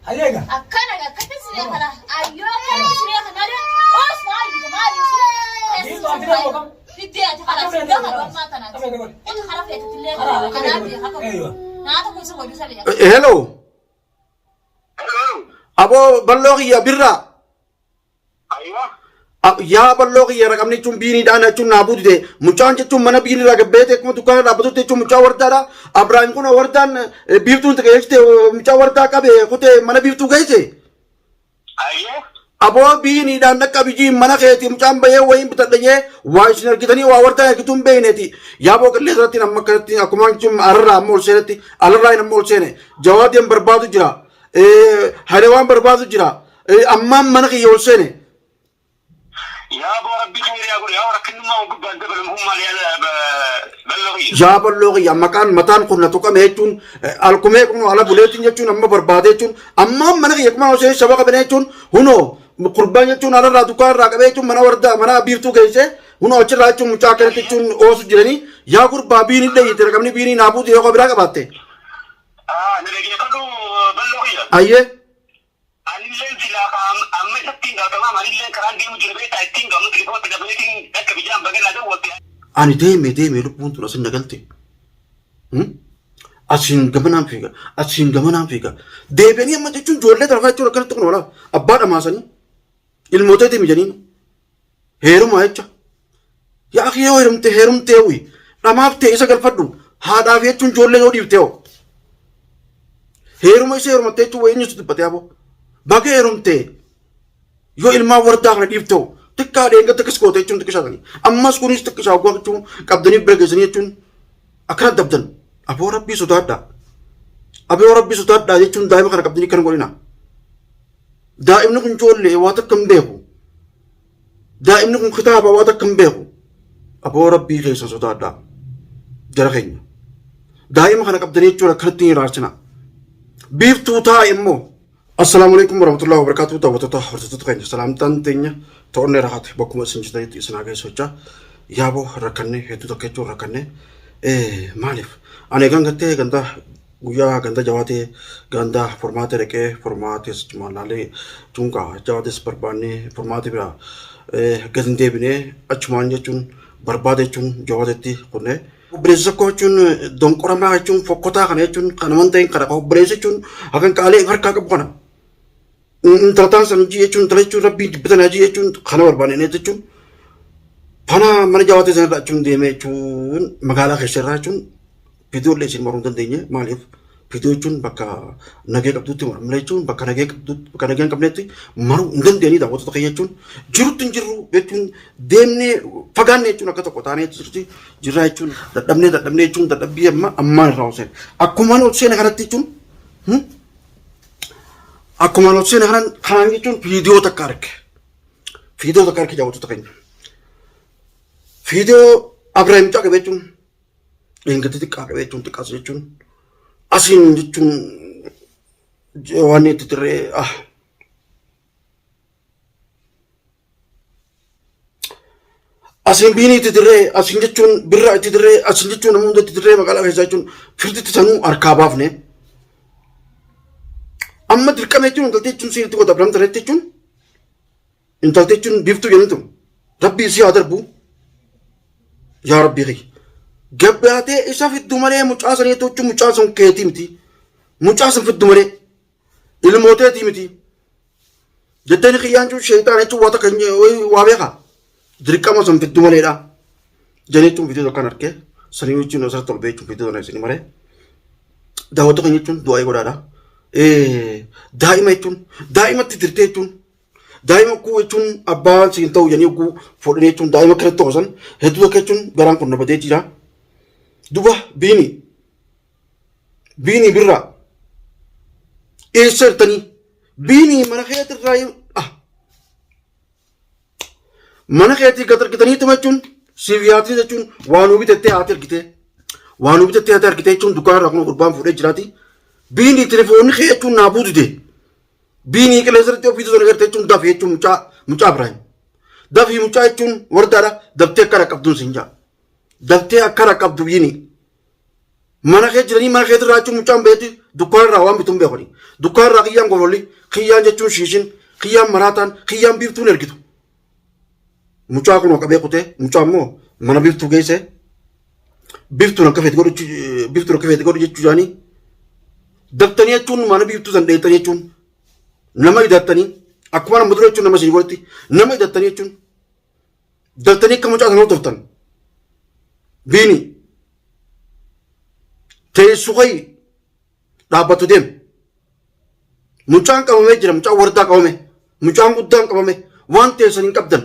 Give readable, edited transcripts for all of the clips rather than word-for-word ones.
Hayyeega. Akkana akkatti siree kana ayyoo akkana siree kana os maali maali siree fiddee ati karaa siree kana ammaa tanaati. Inni karaa feetutillee kanaaf haka naata kun isa godhu sabe. Hello. Aboo balloo kiyya birraa. Yaa balloo kiyya raqamni jechuun biiniidhaan jechuun naa buutite. Mucaan jechuun mana biinirraa gabbeete akkuma dukkaana dhaabbatutti jechuun mucaa wardaadha. Abiraahim kun wardaan biiftuun geessite mucaa wardaa qabe kutee mana biiftuu geesse. Aboo biiniidhaan dhaqqabi bijii mana keeti mucaan bahee wayiin bitadha jee waa isin argitanii waa wardaa argituu hin beekneeti. Yaa boo qilleensa irratti amma akkanatti akkuma jechuun alarraa amma ol seenetti alarraa hin amma ol seene. Jawaadeen barbaadu jira. Hayilewaan barbaadu jira. Ammaan mana kiyya ol seene. Yaa boo rabbi khayri haa godhu yaa rakkinnummaa gubbaan dabalamu hummaan yaa balloo kiyya. Yaa balloo kiyya maqaan mataan kun na tuqame jechuun alkumee kun ala buleetiin jechuun amma barbaade jechuun ammaan mana kiyya kuma ol seene shaba qabne jechuun hunoo kurbaan jechuun alarraa dukkaan irraa qabee jechuun mana wardaa mana biiftuu geesse hunoo achirraa jechuun mucaa akkanatti jechuun oosu jiranii yaa gurbaa biinii dhayyite raqamni biinii naa buute yoo biraa qabaatte. Na dhageeffadhu balloo kiyya. Ayyee. Anilleen silaa ka amma isatti hin gaafatamaa anilleen karaan deemu jiru beektaa ittiin gaafnu telefoonatti dabaleetiin akka bijaan baganaa dawwalte. Ani deeme deeme lubbuun tun asin na galte. Asiin gamanaan fiiga asiin gamanaan fiiga. Deebi'anii amma jechuun ijoollee tana jechuun akkanatti kun walaa abbaa dhamaasanii ilmoota itti mijaniin heerumaa jecha. Yaa akhi yoo heerumte heerumtee wi dhamaaf ta'e isa galfadhu haadhaaf jechuun ijoollee yoo dhiiftee hoo. Heeruma isa heerumattee jechuun wayii eenyutu dubbatee aboo. Baga heerumtee yoo ilmaan wardaa kana dhiiftee hoo xiqqaa dheengatta akkas goote jechuun xiqqishaa sanii. Ammas kunis xiqqishaa waggaa jechuun qabdanii bira geessanii jechuun akkana dabdan. Aboo rabbii sodaadhaa. Aboo rabbii sodaadhaa jechuun daa'ima kana qabdanii kana godhina. Daa'imni kun ijoollee waa takka hin beeku. Daa'imni kun kitaaba waa takka hin beeku. Aboo rabbii keessan sodaadhaa. Jara keenya. Daa'ima kana qabdanii jechuun akkanatti hin iraarsina. Biiftuu taa'e immoo. Assalaamu alaikum warahmatullahi wabarakatuh daawwattoota hordoftoota keenya salaamtaan teenya to'annee rahaate bakkuma isin jirtanitti isin haa geessu jechaa yaaboo rakkanne hedduu takka jechuun rakkanne maaliif ani egaan gattee ganda Guyyaa ganda jawaatee ganda furmaatee dhaqee furmaatees laalee cunqaa jawaatees barbaannee furmaatee bira gad hin deebinee achumaan jechuun barbaade jechuun jawaatetti kunne. Obboleessa koo jechuun donqoramaa jechuun fokkotaa kana jechuun kan naman ta'in kana obboleessa jechuun hakan qaalee harkaa qabu kana. Intala taan san hojii jechuun intala jechuun rabbiin jibbitan hojii jechuun kana barbaanne jechuun fana mana jawaatee sanarra jechuun deemee jechuun magaalaa keessa irraa jechuun viidiyoo illee isin maruu hin dandeenye maaliif viidiyoo jechuun bakka nagee qabdutti maramne jechuun bakka nagee qabdutti bakka nagee hin qabnetti maruu hin dandeenye daawwattoota kiyya jechuun jirutti hin jirru jechuun deemnee fagaanne jechuun akka tokko taanee jirti jirraa jechuun dadhabnee dadhabnee jechuun dadhabbii amma ammaan irraa ol seene akkumaan ol seene kanatti jechuun Akkuma nuti seene kanan kanaan jechuun viidiyoo takka arge. Viidiyoo takka arge daawwattoota keenya. Viidiyoo Abiraahim mucaa qabe jechuun dheengaddi xiqqaa qabe jechuun xiqqaas jechuun asiin jechuun waan itti dirree ah Asiin biinii itti dirree, asiin jechuun birraa itti dirree, asiin jechuun nama hunda itti dirree magaalaa keessaa jechuun firditti sanuu harkaa baafne. Amma dirqama jechuun intalti jechuun siiritti goota Abiraam tareetti jechuun intalti jechuun biiftuu jedhamtu rabbii isii haa darbu. Yaa rabbii kiyya. Gabbaatee isa fiddu malee mucaa sanii jechuun mucaa sun keetii miti. Mucaa sun fiddu malee ilmooteetii miti. Jettanii kiyyaan jechuun sheexaan jechuun waa takka waa beeka. Dirqama san fiddu maleedha. Janii jechuun viidiyoo tokko kan argee sanii jechuun asirratti ol ba'ee jechuun viidiyoo kana isin maree. Daawwattoota keenya jechuun du'aa godhaadha. Daa'ima jechuun daa'imatti dirtee jechuun daa'ima kuu jechuun abbaan siin ta'u jedhanii kuu fuudhanii jechuun daa'ima kanatti hoosan hedduu takka jechuun garaan kun na badee jira. Duba biini Biinii birraa. Eessa jirtanii? Biinii mana keetirraa ah. Mana keetii gad argitanii jechuun siif yaatii jechuun waa nuu bitattee haati argitee. Waa nu bitattee ati argite jechuun dukkaana irraa kun gurbaan fuudhee jiraati. Biinii telefoonni kee jechuun naa buutute. Biinii qilleensa irratti ofiitu sana garte jechuun dafi jechuun mucaa mucaa Ibraahim. Dafii mucaa jechuun wardaadha daftee akka raqqabduun siin jaa. Daftee akka raqqabdu biinii. Mana kee jiranii mana keetirraa jechuun mucaan beetti dukkaana irraa waan bituun beekani. Dukkaana irraa kiyyaan gololli, kiyyaan jechuun shiishin, kiyyaan maraataan, kiyyaan biiftuun ergitu. Mucaa kun qabee kutee mucaa immoo mana biiftuu geesse biiftuun akka feeti godhu biiftuun akka feeti godhu jechuu isaanii daftanii jechuun mana biiftuu san dheettanii jechuun nama idattanii akkuma nama dura jechuun nama isin godhatti nama idattanii jechuun daftanii akka mucaa sana hordoftan biini teessu kayi dhaabbatu deem. Mucaan qabamee jira, mucaan wardaa qabame, mucaan guddaan qabame, waan teessan hin qabdan.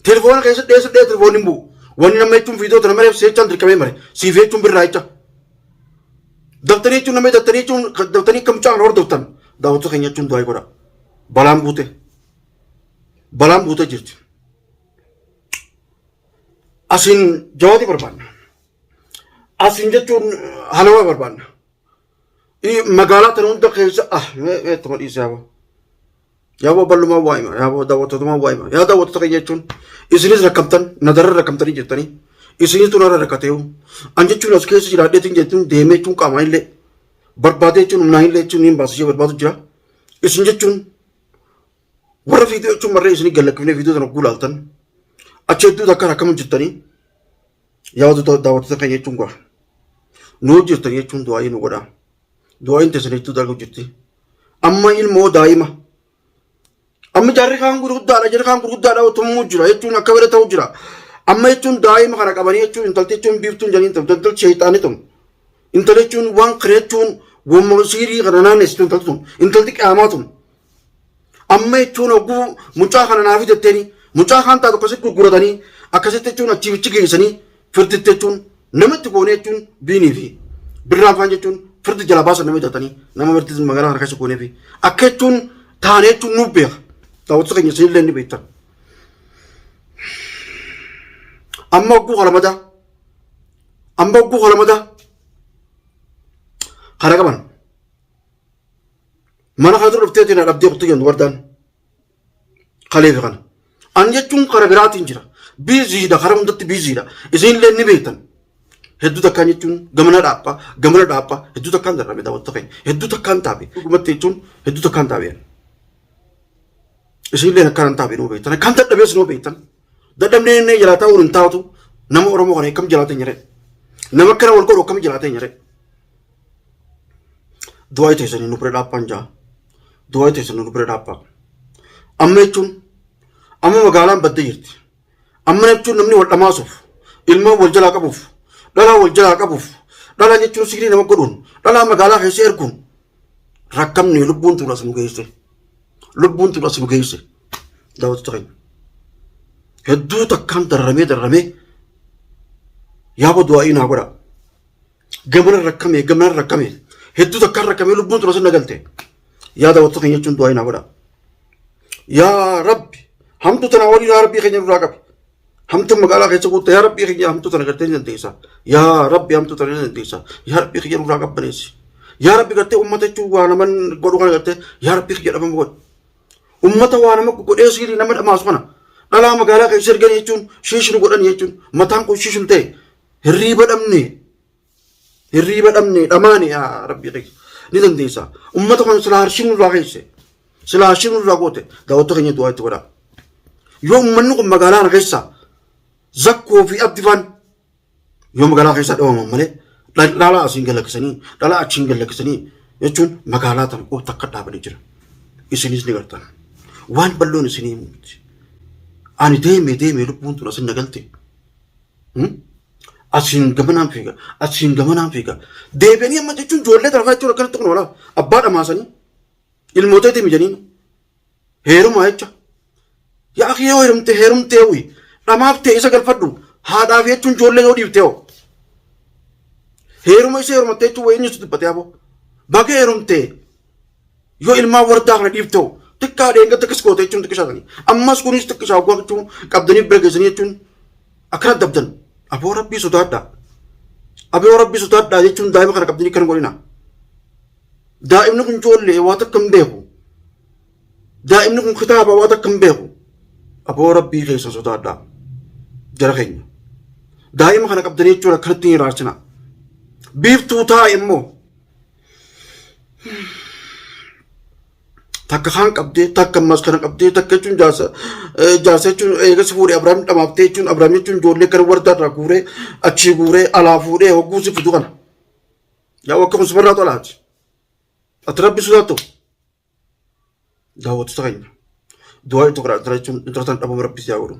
Telefoona keessa dheessa dhee telefoonni hin bu'u. Wanni nama jechuun fiidoo tana mareef seechaan dirqamee mare. Siif jechuun birraa jecha. Daftanii jechuun nama daftanii jechuun daftanii akka mucaa kana hordoftan. Daawwattoota keenya jechuun du'aa godha. Balaan buute. Balaan buute jirti. Asiin jawaadii barbaanna. Asiin jechuun halawaa barbaanna. Magaalaa tana hunda keessa ah ittuma dhiise yaaboo. Yaaboo bal'umaa waa hima yaaboo daawwattootumaa waa hima yaa daawwattoota keenya jechuun isinis rakkamtan na darra rakkamtanii jirtanii isinis tun har'a rakkateewu an jechuun as keessa jiraadheetiin jechuun deemee jechuun qaamaan illee barbaadee jechuun humnaan illee jechuun niin baasishee barbaadu jira isin jechuun warra fiidiyoo jechuun marree isinii gallakkifnee fiidiyoo sana gulaaltan achi hedduu takka rakkamu jirtanii Yaa daawwattoota keenya jechuun gaa nu hojjettan jechuun du'aayii nu godhaa. Du'aayiin teessan hedduu dalaguu jirti. Amma ilmoo daa'ima. Amma jaarri kaan gurguddaadha jarri kaan gurguddaadha tumuu jira jechuun akka bira ta'uu jira. Amma jechuun daa'ima kana qabanii jechuun intalti jechuun biiftuun jedhanii intalti sheexaanii tun. Intalti jechuun waan kana jechuun wamma siirii kana naannessitu intalti tun. Intalti qiyaamaa tun. Amma jechuun hogguu mucaa kana naa fidatteeni mucaa kaan taatu akkasitti gurguratanii akkasitti jechuun achii bichi geessanii firditti jechuun namatti goonee jechuun biinii fi birraan faan jechuun firdi jala baasan nama hidhatanii nama birti magaalaa kana keessa goonee fi akka jechuun taanee jechuun nuuf beeka. Daawwattoota keenya isinillee ni beektan. Amma hogguu kalamadaa amma hogguu kalamadaa kana qaban. Mana kana dura dhuftee na dhabdee kuttee jennu wardaan. Kalee fi kana. An jechuun kara biraatiin jira. Biiziidha kara hundatti biiziidha. Isinillee ni beektan. Hedduu takkaan jechuun gamana dhaaphaa gamana dhaaphaa hedduu takkaan darrame daawwattoota keenya. Hedduu takkaan taabe. Dhugumatti jechuun hedduu takkaan taabe. Isinillee akkaan taabe nuu beektan. Akkaan dadhabees nuu beektan. Dadhabnee inni jalaa taa'uun hin taatu. Nama Oromoo kana akkam jalaa ta'e Nama akkana wal godhu akkam jalaa ta'e Du'aa teessanii nu bira dhaabbaan jaa. Du'aa teessanii nu bira dhaabbaa. Amma jechuun amma magaalaan baddee jirti. Amma jechuun namni wal dhamaasuuf, ilmaan wal jalaa qabuuf, dhalaa wal jalaa qabuuf, dhalaa jechuun sigirii nama godhuun, dhalaa magaalaa keessa erguun rakkamni lubbuun tun as nu geesse. Lubbuun tun as nu geesse. Daawwattoota keenya. Hedduu takkaan dararamee dararamee yaaba du'aa'ii naa godhaa. Gamana rakkamee gamana rakkamee hedduu takkaan rakkamee lubbuun tun asin galte. Yaa daawwattoota keenya jechuun du'aa naa godha. Yaa Rabbi hamtuu tana waliin yaa Rabbii keenya nurraa qabi. Hamtuun magaalaa keessa guutta yaa Rabbii keenya hamtuu tana gartee ni dandeessa. Yaa Rabbi hamtuu tana ni dandeessa. Yaa Rabbii keenya nurraa qabbaneessi. Yaa Rabbi gartee uummata jechuun waa naman godhu kana gartee yaa Rabbii keenya dhabama godhi. Uummata waa nama godhee siirii nama dhamaasu kana dhalaa magaalaa keessa ergan jechuun shiishnu godhan jechuun mataan kun shiishnu ta'e Hirriiba dhabne hirriiba dhabne dhamaane yaa rabbii kiyya ni dandeessa. Ummata kana silaa harshiin nurraa keesse silaa harshiin nurraa goote daawwattoota keenya du'aa itti godhaa. Yoo ummanni kun magaalaa kana keessa zakkoo fi abdi faan yoo magaalaa keessa dhawaman malee dhalaa asiin galakkisanii dhalaa achiin galakkisanii jechuun magaalaa tana qofti akka dhaabanii jira. Isinis ni gartan. Waan bal'oon isinii miti. Ani deemee deemee lubbuun tun asin na galte. Asiin gamanaan fiiga. Asiin gamanaan fiiga. Deebi'anii amma jechuun ijoollee tana jechuun akkanatti kun walaa abbaa dhamaasanii ilmoota itti mijanii heerumaa jecha. Yaa akhi yoo heerumte heerumtee wi dhamaaf ta'e isa galfadhu haadhaaf jechuun ijoollee yoo dhiiftee hoo. Heeruma isa heerumattee jechuun wayii eenyutu dubbatee aboo. Baga heerumtee yoo ilmaan wardaa kana dhiiftee hoo xiqqaa dheengadda akkas goote jechuun xiqqishaatanii. Ammas kunis xiqqishaa waggaa jechuun qabdanii bira geessanii jechuun Akkana dabdan aboo rabbii sodaadhaa. Aboo rabbi sodaadhaa jechuun daa'ima kana qabdanii kan godhina. Daa'imni kun ijoollee waa takka hin beeku. Daa'imni kun kitaaba waa takka hin beeku. Aboo rabbii keessan sodaadhaa. Jara keenya. Daa'ima kana qabdanii jechuun akkanatti hin raarsina. Biiftuu taa'e immoo takka kaan qabdee takka ammas kana qabdee takka jechuun jaarsa jaarsa jechuun eegas fuudhee Abiraam dhamaaftee jechuun Abiraam jechuun ijoollee kana wardaa irraa guuree achii guuree alaa fuudhee hogguu si fidu kana. Yaa wakka kun simarraa xolaati. Ati rabbi sodaattu. Daawwattoota keenya. Du'aa itti godhaa intala jechuun intala tana dhabama rabbi si haa godhu.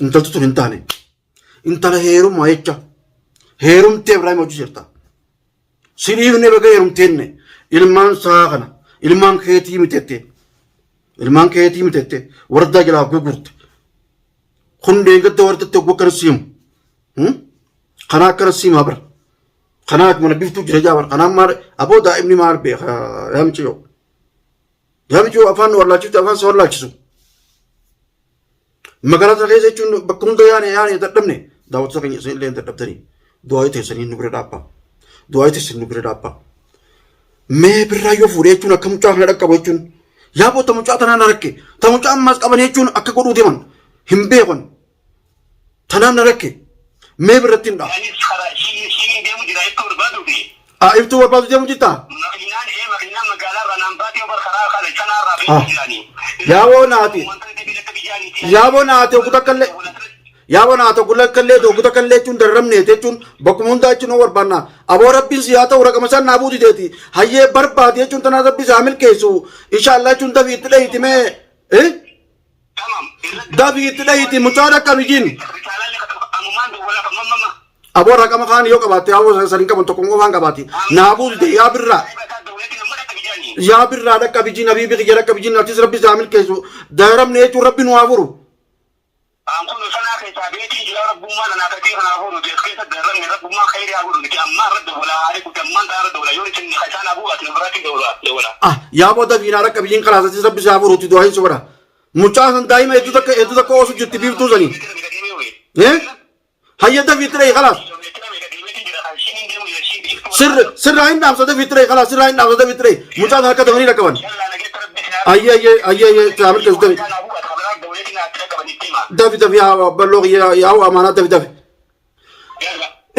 Intalti tun hin taane. Intala heerumaa jecha. Heerumtee Ibraahim hojii jirta. Si dhiifne baga heerumteenne ilmaan saa kana ilmaan keetii mitette. Ilmaan keetii mitette wardaa jalaa gurgurte. Kun deeggadda wardatti hogguu akkana siimu. Kanaa akkana siimaa bara. Kanaa mana biftuu jira jaa bara. Kanaa maal aboo daa'imni maal beeka yaa miciyoo. Yaa miciyoo afaan nu wallaalchifte afaan si wallaalchisu. Magaalaa tana keessa jechuun bakka hunda yaane yaane dadhabne daawwattoota keenya isin illee dadhabdanii du'aa teessanii nu bira dhaabbaa. Du'aa teessanii nu bira dhaabbaa. Mee birraa yoo fuudhee jechuun akka mucaa kana dhaqqabu jechuun yaa boota mucaa tanaan rakke ta mucaa ammaas qaban jechuun akka godhuu deeman hin beekan tanaan na rakke mee birratti hin dhaa. Anis karaa ishiin deemu jira iftuu barbaaduufi. Ah, iftuu barbaadu deemu jirtaa? Makiinaan ee makiinaan magaalaa irraa naan baatee bar karaa kana sanaa irraa Ah. beeku jiraani. Yaaboo naati. Yaaboo naati oguu takka illee. Yaaboo naati oguu takka illee oguu takka illee jechuun darramne jechuun bakkuma hundaa jechuun hoo barbaanna. Aboo rabbiin si haa ta'u raqama isaan naa buuti teeti. Hayyee barbaadi jechuun tanaa rabbi si haa milkeessu. Inshaallah jechuun dafii itti dhahiti mee. Eh? Tamam. Dafii itti dhahiti mucaa dhaqqabi jin. Risaalaan ammumaan dawwala kan mamma. Aboo raqama kaan yoo qabaatte aboo saniin qaban tokko qofaan qabaati. Naa buuti ta'e yaa birraa. Yaa birraa dhaqqabi jin habiibi kiyya dhaqqabi jin atis rabbi si haa milkeessu. Daramne jechuun rabbi nu haa furu. Kun sanaa keessaa beetiin jira rabbummaa nanaa katee kanaafuu nuti as keessa darramne rabbummaa khayrii haa godhu nuti ammaa irra dawwala haali guddaa irra dawwala yoo isin isaan abuu ati nu biraatti dawwala dawwala. Ah yaa booda fiinaa dhaqqabi jin kalaas atis rabbi si haa furu itti du'aa hin sobada. Mucaa san daa'ima hedduu takka hedduu takka oosu jirti biiftuu sanii. Eh? Hayya dafii itti dhahi kalaas. Sirri sirraa hin dhaamsa dafii itti dhahi kalaas sirraa hin dhaamsa dafii itti dhahi. Mucaa san akka dafanii dhaqqaban. Ayyee ayyee ayyee ayyee itti milkeessu dafi. Dafi dafi yaa balloo yaa amaanaa dafi dafi.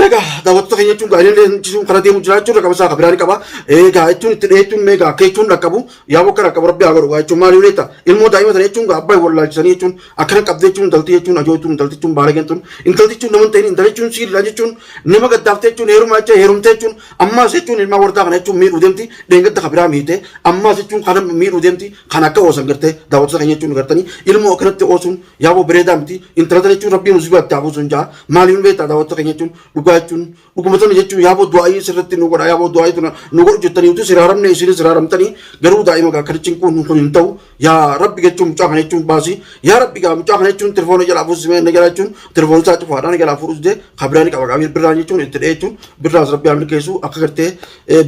Egaa daawwattoota keenya jechuun gaa'ela illee jechuun karaa deemu jira jechuun raqama isaa kan biraa ni qaba. Egaa jechuun itti dhiyeechuun meegaa akka jechuun dhaqqabu yaa bokka dhaqqabu rabbi haa godhu jechuun maal yoo leetta ilmoo daa'ima sana jechuun abbaa wallaalchisanii jechuun akkana qabdee jechuun intalti jechuun ajootuun intalti jechuun baalageen tun intalti jechuun nama hin ta'in intalti jechuun siidha jechuun nama gaddaaftee jechuun heerumaa jecha heerumtee jechuun ammaas jechuun ilmaa wardaa kana jechuun miidhuu deemti dheengadda kan biraa miite ammaas jechuun kana miidhuu deemti kan akka oosan gartee daawwattoota keenya jechuun gartanii ilmoo akkanatti oosuun Yaaboo bareedaa miti intala tana jechuun rabbii musibaa itti haa buusu jaa maaliif hin beektaa daawwattoota keenya jechuun dhugaa jechuun dhuguma tana jechuun yaaboo du'aayii sirriitti nu godha yaaboo du'aayii tuna nu godhu jettanii utuu siraaramne isinis siraaramtanii garuu daa'ima gaa akkanichi kun kun hin ta'u yaa rabbi jechuun mucaa kana jechuun baasi yaa rabbi gaa mucaa kana jechuun telefoona jalaa fuusisee na jalaa jechuun telefoona isaa cufaadhaan na jalaa fuudhus dee kabiraan qaba qabii birraan jechuun itti dhee jechuun birraas rabbi haa milkeessu akka gartee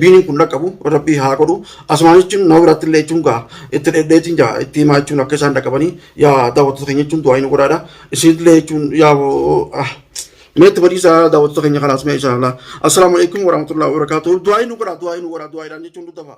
biiniin kun dhaqqabu rabbi haa godhu asumaan jechuun nama biraatti illee jechuun gaa itti dheedheetiin jaa itti himaa jechuun akka isaan dhaqqabanii yaa daawwattoota keenya jechuun du'aa hin godhaadha isinillee jechuun yaa mee itti badiisa daawwattoota keenya kalaas mee inshallah assalaamu alaikum warahmatullahi wabarakatuh du'aa hin godhaa du'aa hin godhaa du'aa jechuun duddafa.